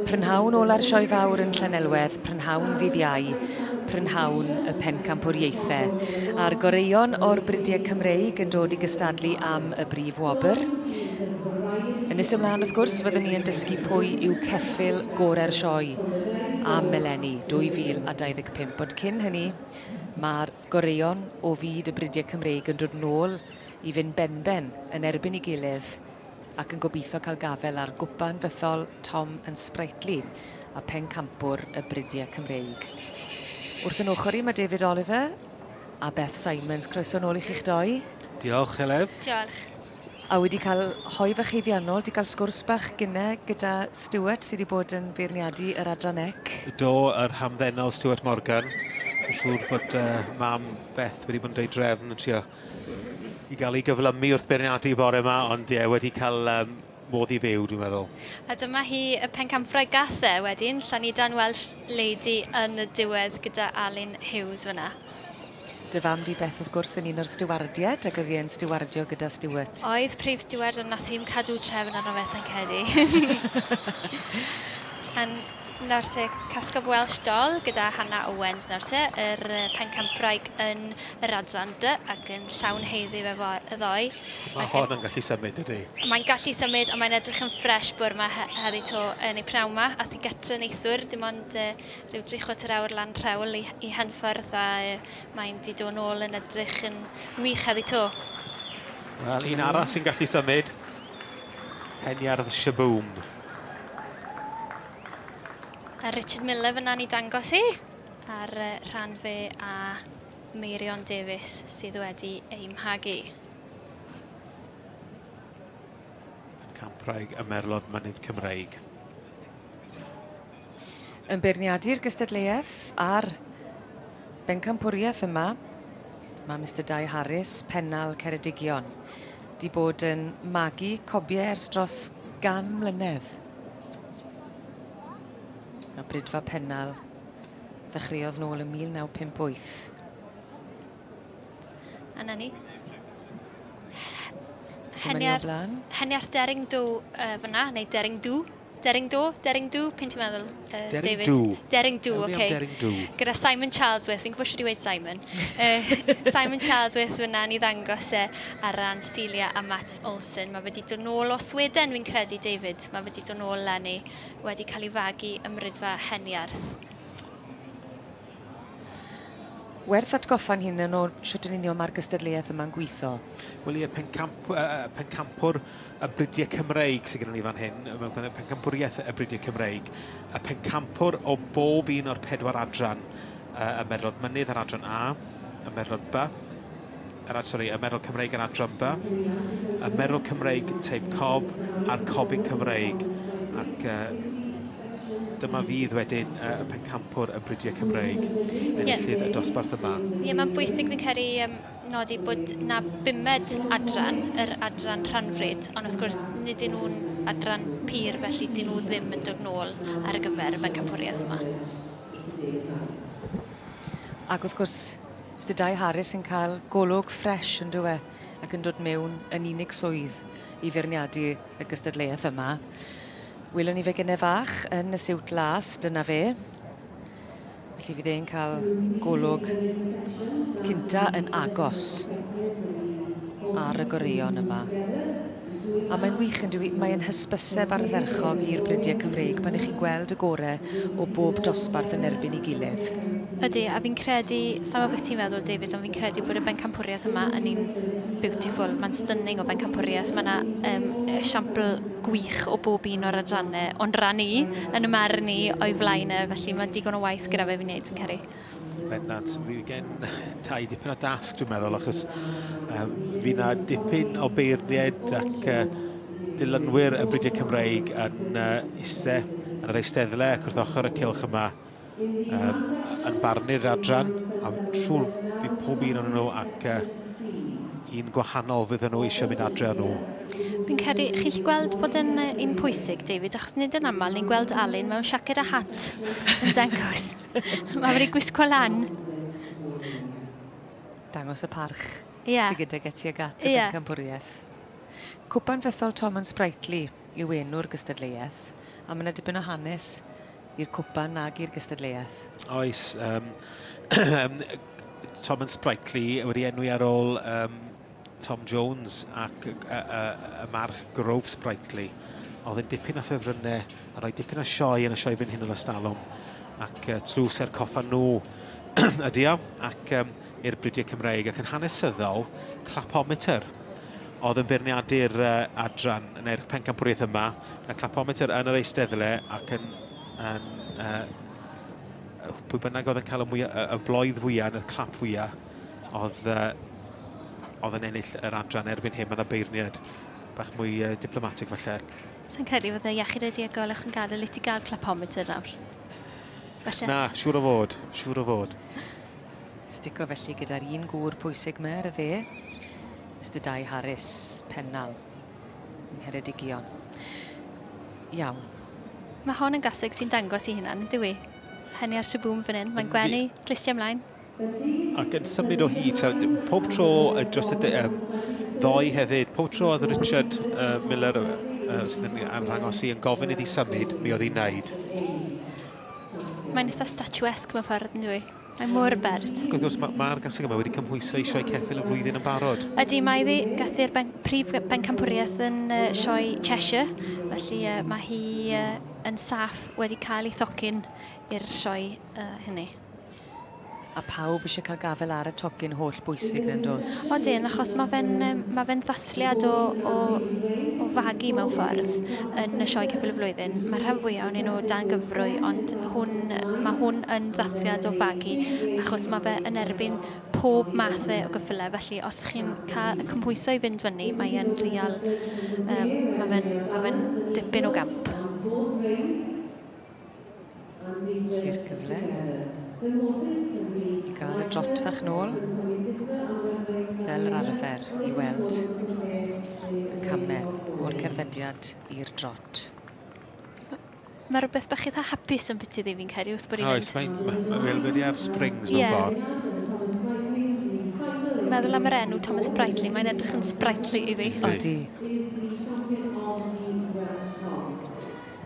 Prynhawn ola'r Sioe Fawr yn Llanelwedd, prynhawn ddydd Iau, prynhawn y pencampwriaethau. A'r goreuon o'r bridiau Cymreig yn dod i gystadlu am y brif wobr. Yn nes ymlaen, wrth gwrs, fyddwn ni yn dysgu pwy yw ceffyl gorau'r sioe am eleni 2025. Ond cyn hynny, mae'r goreuon o fyd y bridiau Cymreig yn dod nôl i fynd benben yn erbyn ei gilydd ac yn gobeithio cael gafael ar gwpan fythol Tom and Sprightly a phencampwr y bridiau Cymreig. Wrth yn ochr i mae David Oliver a Beth Simons. Croeso nôl i chi'ch doi. Diolch, Heledd. Diolch. A wedi cael hoe fach haeddiannol, 'di cael sgwrs bach gynne gyda Stuart sy 'di bod yn beirniadu yr adran ec. Do, yr hamddenol Stuart Morgan. Dwi'n siŵr bod uh, mam Beth wedi bod yn dweud drefn yn trio i gael ei gyflymu wrth beirniadu bore yma, ond ie, wedi cael um, modd i fyw, dwi'n meddwl. A dyma hi y pencampwraig gath e wedyn, Llanidan Welsh Lady yn y diwedd gyda Alun Hughes fyna. Dy fam di Beth wrth gwrs yn un o'r stiwardiaid ac oedd hi yn stiwardio gyda Stuart. Oedd prif stiward ond nath hi'm cadw trefn arno fe sai'n credu. A nawr te Casgob Welsh Doll gyda Hannah Owens nawr te, yr pencampwraig yn yr adran D ac yn llawn haeddu fe fo ddoe. Mae hon yn gallu symud dydy? Mae'n gallu symud a mae'n edrych yn ffresh bwr 'ma heddi 'to yn ei pnawn 'ma. Ath hi gytre neithiwr dim ond rhyw dri chwarter awr lan rhewl i, i Henffordd a mae'n di dod nôl yn edrych yn wych heddi to. Wel, un arall sy'n gallu symud, Heniardd Shaboom. A Richard Miller fyna ni dangos hi ar rhan fe a Meirion Davies sydd wedi ei mhagu. Campraig y Merlod Mynydd Cymreig. Yn beirniadu'r gystadleuaeth a'r bencampwriaeth yma, mae Mister Dai Harris, Pennal Ceredigion, 'di bod yn magu cobiau ers dros gan mlynedd. A Bridfa Pennal ddechreuodd nôl yn 1958. A 'na ni. Heniarth, Heniarth Dering Do uh, fyna, neu Dering Do. Dering Do? Dering Do? P'un ti'n meddwl, uh, Dering David? Do. Dering Do, oce. Okay. Dering Do. Gyda Simon Charlesworth, fi'n gwybod sydd wedi Simon. Uh, Simon Charlesworth fyna ni ddangos e ar ran Celia a Mats Olsen. Mae wedi dod nôl o Sweden, fi'n credu, David. Mae wedi dod nôl leni, wedi cael ei fagu ym Mrydfa Heniarth. Werth atgoffa'n hunain o shwt yn union mae'r gystadleuaeth yma'n gweithio. Wel ie, pencamp, uh, pencampwr y bridiau Cymreig sydd gennym ni fan hyn, mewn pencampwriaeth y bridiau Cymreig, y pencampwr o bob un o'r pedwar adran, uh, y Merlod Mynydd ar adran A, y Merlod B, yr, sorry, y Merlod Cymreig ar adran B, y Merlod Cymreig teip Cob a'r Cobyn Cymreig. Ac uh, dyma fydd wedyn uh, y pencampwr y bridiau Cymreig, enillydd yeah. y dosbarth yma. Ie, yeah, mae'n bwysig fi'n credu um, nodi bod 'na bumed adran, yr adran rhanfryd, ond wrth gwrs nid y'n nhw'n adran pur, felly dyn nhw ddim yn dod nôl ar y gyfer y bencampwriaeth yma. Ac wrth gwrs, Mister Dai Harris yn cael golwg ffresh on'd yw e, ac yn dod mewn yn unig swydd i feirniadu y gystadleuaeth yma. Welwn ni fe gynne fach yn y siwt las, dyna fe. Felly fydd e'n cael golwg cynta yn agos ar y goreuon yma. A mae'n wych yn dyw Mae'n hysbyseb ardderchog i'r bridiau Cymreig pan ych chi'n gweld y gore o bob dosbarth yn erbyn ei gilydd. Ydy, a fi'n credu, sa i'n gwybod beth ti'n feddwl David, ond fi'n credu bod y bencampwriaeth yma yn un beautiful. Mae'n stunning o bencampwriaeth. Mae yna um, esiampl gwych o bob un o'r adrannau, o'n rhan i, yn y marn i, o'i flaen e, felly mae digon o waith gyda fe fi wneud, fi'n credu. Bendant, fi gen tai dipyn o dasg dwi'n meddwl, achos um, fi na dipyn o beirniaid ac uh, dilynwyr y bridiau Cymreig yn uh, iste yn yr eisteddle ac wrth ochr y cylch yma um, yn barnu'r adran, a siŵr bydd pob un o'n nhw ac uh, un gwahanol fydden nhw eisiau mynd adre â nhw. Fi'n credu, chi'n gallu gweld bod yn un pwysig, David, achos nid yn aml ni'n gweld Alun mewn siaced a hat yn dangos. Mae wedi gwisgo lan. Dangos y parch. yeah. sydd gyda tuag at y yeah. bencampwriaeth. Cwpan Fythol Tom and Sprightly yw enw'r gystadleuaeth, a mae yna dipyn o hanes i'r cwpan ag i'r gystadleuaeth. Oes. Tom and Sprightly wedi enwi ar ôl Tom Jones ac y, y, y, y march Grove Sprightly. Oedd yn dipyn o ffefrynnau a rhoi dipyn o sioe yn y sioe fan hyn yn ystalwm. Ac tlws er coffa nhw ydi o, ac i'r bridiau Cymreig. Ac yn hanesyddol, clapometer oedd yn beirniadu'r adran neu'r pencampwriaeth yma. Y clapometer yn yr eisteddle ac yn, yn pwy bynnag oedd yn cael y, mwyaf, y, y bloedd fwyaf neu'r clap fwyaf oedd, oedd yn ennill yr adran. Erbyn hyn mae yna beirniad bach mwy diplomatig falle. Sa'n credu fydde iechyd a diogelwch yn gadael i ti gael clapometer nawr. Falle. Na, siŵr o fod, siŵr o fod. Stico felly gyda'r un gŵr pwysig 'ma ar y dde, Mister Dai Harris, Pennal, yng Ngheredigion. Iawn. Mae hon yn gaseg sy'n dangos ei hunan, yndyw i? Hynny ar Shaboom fan hyn, mae'n gwenu, clustiau ymlaen. Ac yn symud o hyd, so, pob tro dros y ddoe hefyd, pob tro oedd Richard Miller sydd yn arddangos i yn gofyn iddi symud, mi oedd hi'n neud. Mae'n eitha statuesque mewn ffordd, yn dwi? Mae mor bert. Ac wrth gwrs, mae'r ma gaseg yma wedi cymhwyso i sioe ceffyl y flwyddyn yn barod. Ydy, mae iddi gathu'r ben, prif bencampwriaeth yn sioe Cheshire, felly mae hi yn saff wedi cael ei thocyn i'r sioe hynny. A pawb eisiau cael gafael ar y tocyn holl bwysig yn does? Odyn, achos mae fe'n ma fe ddathliad o, o, o fagu mewn ffordd yn y sioe Ceffyl y Flwyddyn. Mae rhan fwyaf o'n nhw dan gyfrwy, ond hwn, mae hwn yn ddathliad o fagu, achos mae fe yn erbyn pob mathau o gyffylau. Felly, os chi'n cael y cymhwyso i fynd fyny, mae e'n real, mae fe'n ma fe dipyn o gamp. I'r cyfle i gael y drot fach nôl fel yr arfer i weld y camau o'r cerddediad i'r drot. Mae rhywbeth bach eitha hapus yn byti ddi fi'n credu wrth bod i'n Oes, mae'n ma, ma fel wedi ar springs mewn yeah. ffordd. Meddwl am yr enw Thomas Brightly, mae'n edrych yn sprightly i fi. Odi.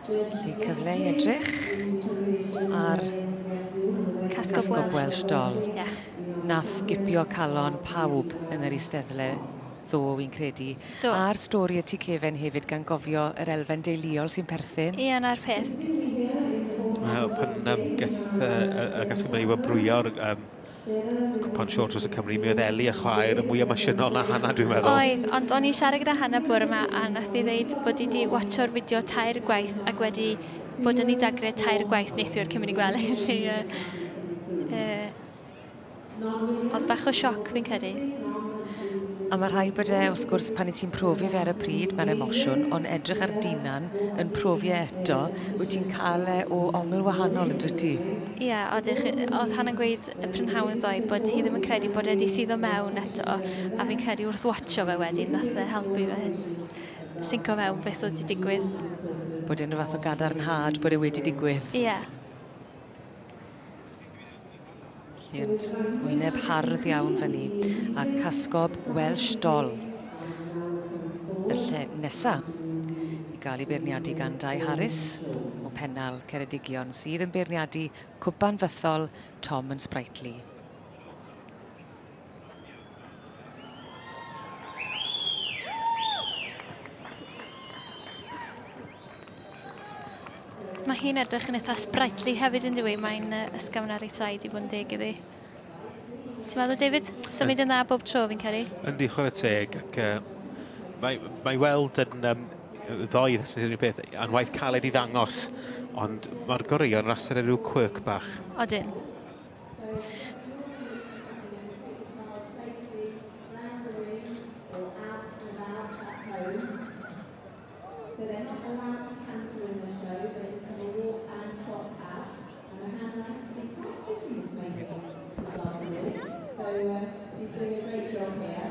Felly cyfle i edrych ar Casgob Casgob Welsh Doll. Yeah. Nath gipio calon pawb yn yr eisteddle ddo, wi'n credu. Do. A'r stori y tu cefen hefyd gan gofio yr elfen deuluol sy'n perthyn. Ie, na'r peth. Wel, pan geth y gasglu i wobrwyo'r Cwpan Siôr dros y Cymru, mi oedd Eli y chwaer yn mwy emosiynol na Hannah, dwi'n meddwl. Oedd, ond o'n i'n siarad gyda Hannah bore yma a nath hi ddeud bod hi wedi watcho'r fideo tair gwaith ac wedi bod yn ei dagre tair gwaith neithiwr cyn mynd i gwely. Felly, oedd bach o sioc fi'n credu. A mae rhaid bod e, wrth gwrs, pan i ti'n profi fe ar y pryd, mae'n emosiwn, ond edrych ar Dinan yn profi e eto, wyt ti'n cael e o ongl wahanol yn dwyt ti? Ie, yeah, odych, oedd Hannah'n gweud y prynhawn ddoe bod hi ddim yn credu bod e wedi suddo mewn eto, a fi'n credu wrth watcho fe wedyn, nath e helpu fe sinco mewn beth oedd wedi digwydd. Bod e'n rhyw fath o gadarnhad bod e wedi digwydd. Ie. Yeah. Ond wyneb hardd iawn fyny a casgob Welsh Doll. Y lle nesa i gael ei beirniadu gan Dai Harris o Pennal Ceredigion sydd yn beirniadu cwpan fythol Tom and Sprightly. Mae hi'n edrych yn eitha sprightly hefyd yn dywi. Mae'n ysgafn ar ei thraed i fod yn deg iddi. Ti'n meddwl, David? Symud yn dda bob tro, fi'n credu. Yndi, chwarae teg. Ac, mae, mae weld yn ddoe, sy'n unig peth, anwaith caled i ddangos, ond mae'r goreuon wastad yn rhyw quirk bach. Odyn. So they're not allowed to canter in the show, they just have a walk and trot out. And the handler has to be quite fit in this main this afternoon. So she's doing a great job here.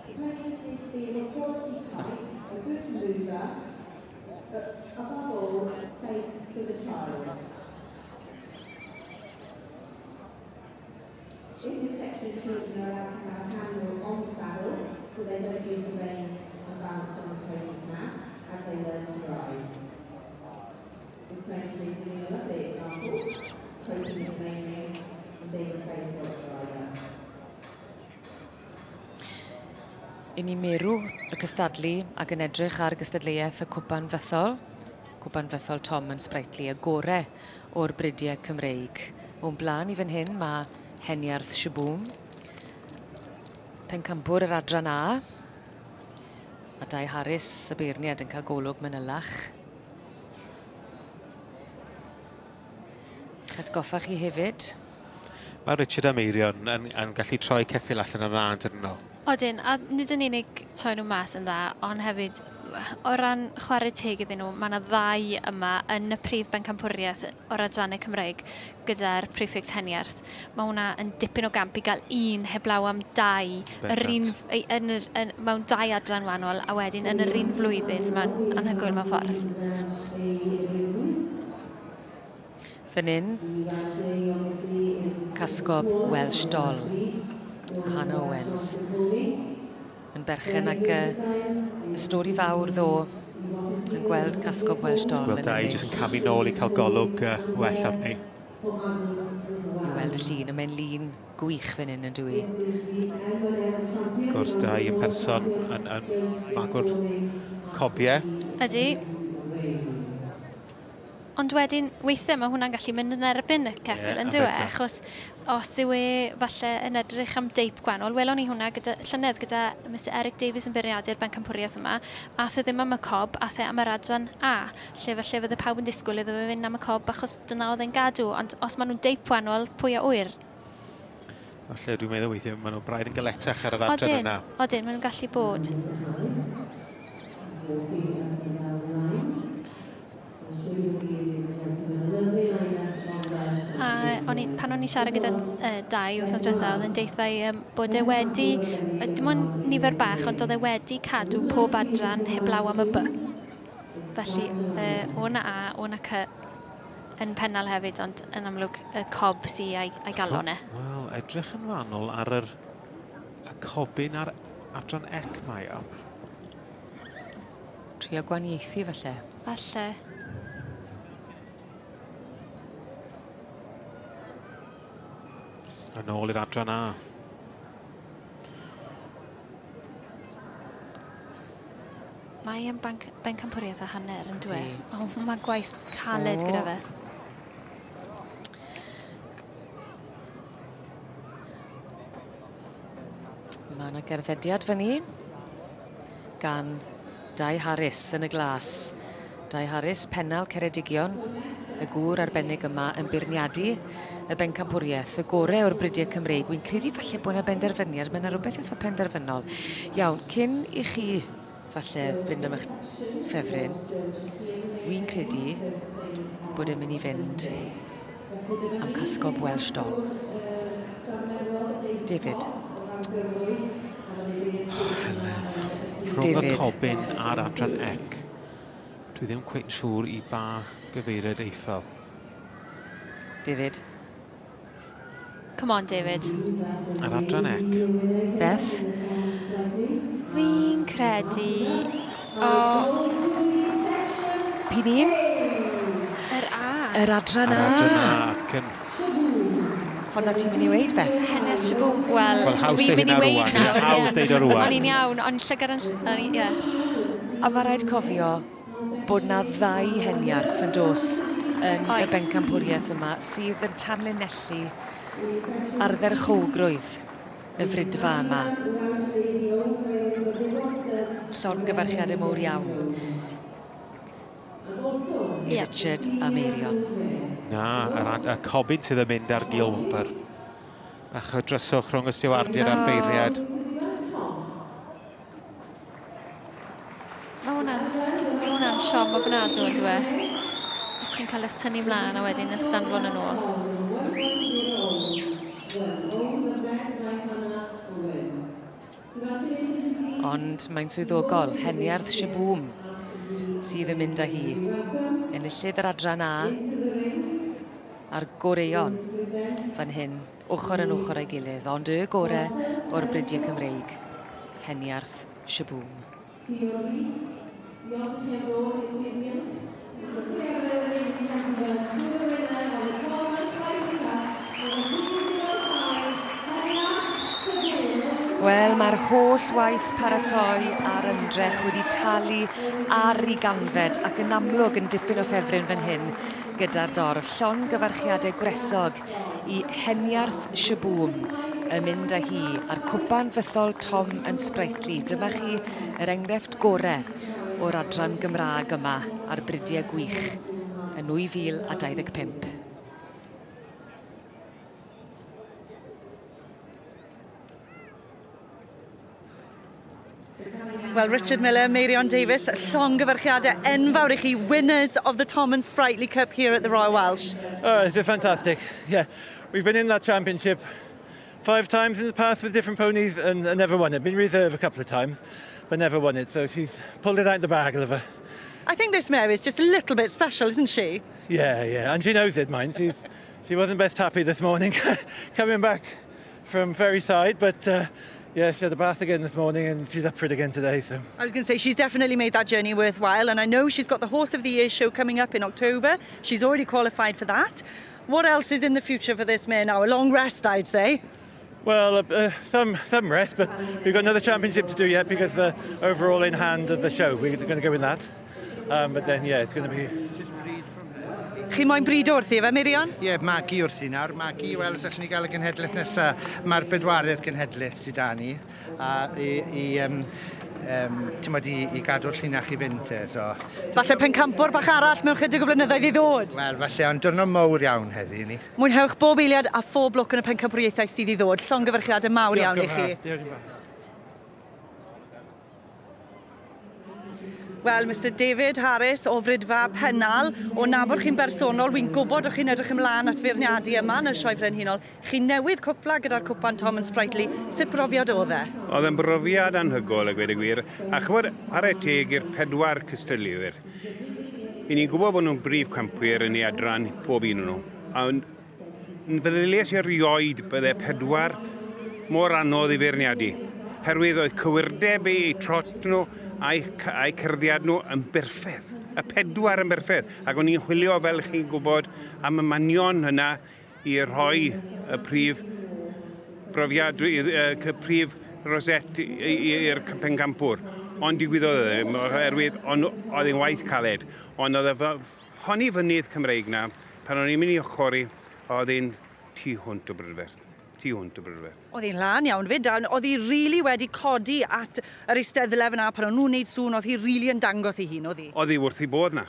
The ponies need to be of a quality type, a good mover, but above all, safe to the child. In this section, children are allowed to have a handle on the saddle. I ni merw y cystadlu ac yn edrych ar gystadleuaeth y Cwpan Fythol. Cwpan Fythol Tom yn Sprightly, y gore o'r bridiau Cymreig. O'n blaen i fan hyn mae Heniarth Shaboom, pencampwr yr adran A, a Dai Harris, y beirniad, yn cael golwg manylach. Eich atgoffa chi hefyd. Mae Richard a Meirion yn, yn gallu troi ceffyl allan yn dda yn dydyn nhw. Odyn, a nid yn unig troi nhw mas yn dda, ond hefyd o ran chwarae teg iddyn nhw, mae yna ddau yma yn y prif bencampwriaeth o'r adrannau Cymreig gyda'r prefix heniarth. Mae hwnna yn dipyn o gamp i gael un heblaw am dau, yr un, yn, yr, yn, mewn dau adran wahanol, a wedyn yn yr un flwyddyn. Mae'n anhygoel mewn ffordd. Fan hyn, Casgob Welsh Doll, Hannah Owens, yn berchen ag y stori fawr ddo yn gweld Casgob Welsh Doll. Gweld dau jyst yn camu nôl i cael golwg well arni. I weld y llun, a mae'n lun gwych fan hyn yn dwi. Wrth gwrs, dau yn person yn, yn magwr cobiau. Ydy. Ond wedyn, weithiau mae hwnna'n gallu mynd yn erbyn y ceffyl, yeah, yn dyw e? Achos os yw e falle yn edrych am deip gwahanol, welon ni hwnna gyda, llynedd gyda Mr Eric Davies yn beirniadu'r bencampwriaeth yma, ath e ddim am y cob, ath e am yr adran A, lle falle fydde pawb yn disgwyl iddo fe fynd am y cob achos dyna oedd e'n gadw, ond os maen nhw'n deip wahanol, pwy a ŵyr? Falle dwi'n meddwl weithiau maen nhw braidd yn galetach ar yr adran yna. Odyn, maen nhw'n gallu bod. A o'n i, pan o'n i'n siarad gyda Dai wythnos diwetha, oedd e'n deutha i um, bod e wedi, dim ond nifer bach, ond oedd e wedi cadw pob adran heblaw am y B. Felly, o na A, o na C yn pennal hefyd, ond yn amlwg y cob sy a'i, a'i galon e. Wel, edrych yn fanwl ar yr, y cobyn ar adran ec mae o. Trio gwaniaethu falle. Falle. Yn ôl i'r adran A. Mae e'n banc, bencampwriaeth a hanner yn dwi. O, mae gwaith caled gyda fe. Mae yna gerddediad fyny gan Dai Harris yn y glas. Dai Harris, pennal Ceredigion, y gŵr arbennig yma yn beirniadu y bencampwriaeth, y gore o'r bridiau Cymreig. Wy'n credu falle bod yna benderfyniad, mae yna rhywbeth eitha penderfynol. Iawn, cyn i chi falle fynd am eich ffefryn, wy'n credu bod e'n mynd i fynd am Casgob Welsh Doll. David. Oh, Heledd. Rhwng y cobyn a'r adran ec, dwi ddim cweit yn siŵr i ba gyfeiriad eiffel. David. Come on, David. Ar adran ec. Beth? Fi'n credu... O... P'un un? Yr A. Yr adran A. Yr adran A, ac yn... Honna ti'n mynd i weud, Beth? Hennes Chabot. Wel, Wel, haws fi'n deud mynd i hynna weud rŵan. nawr. Ie, hawdd deud o rŵan. O'n i'n iawn, o'n llygad yn... O'n i, ie. A mae rhaid cofio bod 'na ddau heniarth yn dos yn y Oes. bencampwriaeth yma sydd yn tanlinellu ardderchowgrwydd y fridfa yma. Llongyfarchiadau mowr iawn i Ie. Richard a Meirion. Na, yr, y cobyn sydd yn mynd ar gil wobr. Bach o dryswch rhwng y stiwardiad a'r beirniad. Mae hwnna'n ma hwnna siom ofnadw, on'd yw e? Os chi'n cael eich tynnu mlaen a wedyn eich danfon yn ôl. Ond mae'n swyddogol, Heniarth Shaboom sydd yn mynd â hi. Enillydd yr adran A a'r goreuon fan hyn, ochr yn ochr â'i gilydd, ond y gore o'r bridiau Cymreig, Heniarth Shaboom. Wel, mae'r holl waith paratoi a'r ymdrech wedi talu ar ei ganfed ac yn amlwg yn dipyn o ffefryn fan hyn gyda'r dorf. Llongyfarchiadau gwresog i Heniarth Shaboom yn mynd â hi a'r cwpan fythol Tom and Sprightly. Dyma chi yr enghraifft gore o'r adran Gymraeg yma ar bridiau gwych yn 2025. Wel, Richard Miller, Meirion Davies, llongyfarchiadau enfawr i chi, winners of the Tom and Sprightly Cup here at the Royal Welsh. Oh, it's just fantastic. Yeah, we've been in that championship 5 times in the past with different ponies and never won it. Been reserve a couple of times, but never won it. So she's pulled it out of the bag, love her. I think this mare is just a little bit special, isn't she? Yeah, yeah, and she knows it, mind. She wasn't best happy this morning coming back from Ferryside, but yeah, she had a bath again this morning and she's up for it again today. So I was going to say, she's definitely made that journey worthwhile, and I know she's got the Horse of the Year show coming up in October. She's already qualified for that. What else is in the future for this mare now? A long rest, I'd say. Well, some rest, but we've got another championship to do yet because the overall in hand of the show, we're going to go in that. But then, yeah, it's going to be... Chi moyn brido wrthi, efe, Meirion? Ie, yeah, magu wrthi nawr. Magu, wel, os allwn ni gael y genhedlaeth nesaf. Mae'r bedwaredd genhedlaeth sydd da ni. A i gadw'r llinach i fynd te, so... Falle pencampwr bach arall mewn chydig o flynyddoedd i ddod. Wel, falle, ond diwrnod mawr iawn heddi ni. Mwynhewch bob eiliad a phob lwc yn y pencampwriaethau sydd i ddod. Llongyfarchiadau mawr iawn i chi. Diolch yn fawr. Wel, Mr David Harris o Fridfa Pennal, o nabod chi'n bersonol, wi'n gwybod o'ch chi'n edrych ymlaen at feirniadu yma yn y Sioe Frenhinol. Chi newydd cwpla gyda'r cwpan Tom and Sprightly. Sut brofiad oedd e? Oedd e'n brofiad anhygoel, a gweud y gwir. A chymod, chwarae teg i'r 4 cystadleuwyr. I ni'n gwybod bod nhw'n brif campwyr yn ei adran, pob un o'n nhw. Ond feddyliais i erioed bydde 4 mor anodd i feirniadu. Herwydd oedd cywirdeb eu trot nhw a'u cerddiad nhw yn berffaith. Y 4 yn berffaith. Ac o'n i'n chwilio, fel chi'n gwybod, am y manion yna i rhoi y prif brofiad, y prif rosette i'r pencampwr. Ond digwyddodd e ddim, oherwydd oedd hi'n waith caled. Ond oedd y poni fynydd Cymreig na, pan o'n i'n mynd i ochori, oedd hi'n tu hwnt o brydferth. Tu hwnt o brydferth. Oedd hi'n lân iawn fyd, a oedd hi rili wedi codi at yr eisteddle fyna pan o'n nhw'n neud sŵn, oedd hi rili yn dangos ei hun, oedd hi? Oedd hi wrth ei bodd na.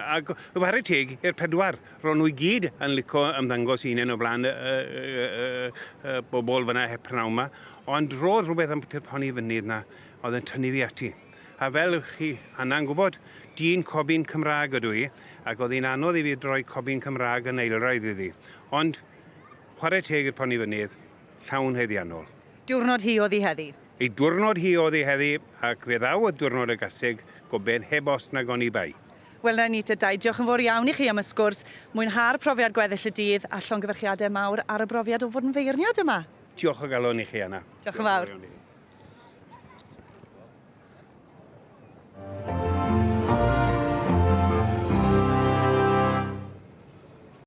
Ac chwarae teg i'r 4, ro'n nhw i gyd yn licio ymddangos hunain o flaen y bobl fyna heb prynawn yma, ond roedd rhywbeth am ti'r poni fynydd na oedd yn tynnu fi ati. A fel chi Hannah'n gwybod, dyn cobyn Cymraeg ydw i, ac oedd hi'n anodd i fi droi cobyn Cymraeg yn eilraid iddi. Ond chwarae teg i'r poni fynydd, llawn haeddiannol. Diwrnod hi oedd hi heddi? Ei diwrnod hi oedd hi heddi, ac fe ddaw y diwrnod y gaseg goben heb os nag oni bai. Wel, na ni te, Dai, diolch yn fawr iawn i chi am y sgwrs. Mwynha'r profiad gweddill y dydd a llongyfarchiadau mawr ar y brofiad o fod yn feirniad yma. Diolch o galon i chi, Anna. Diolch yn fawr.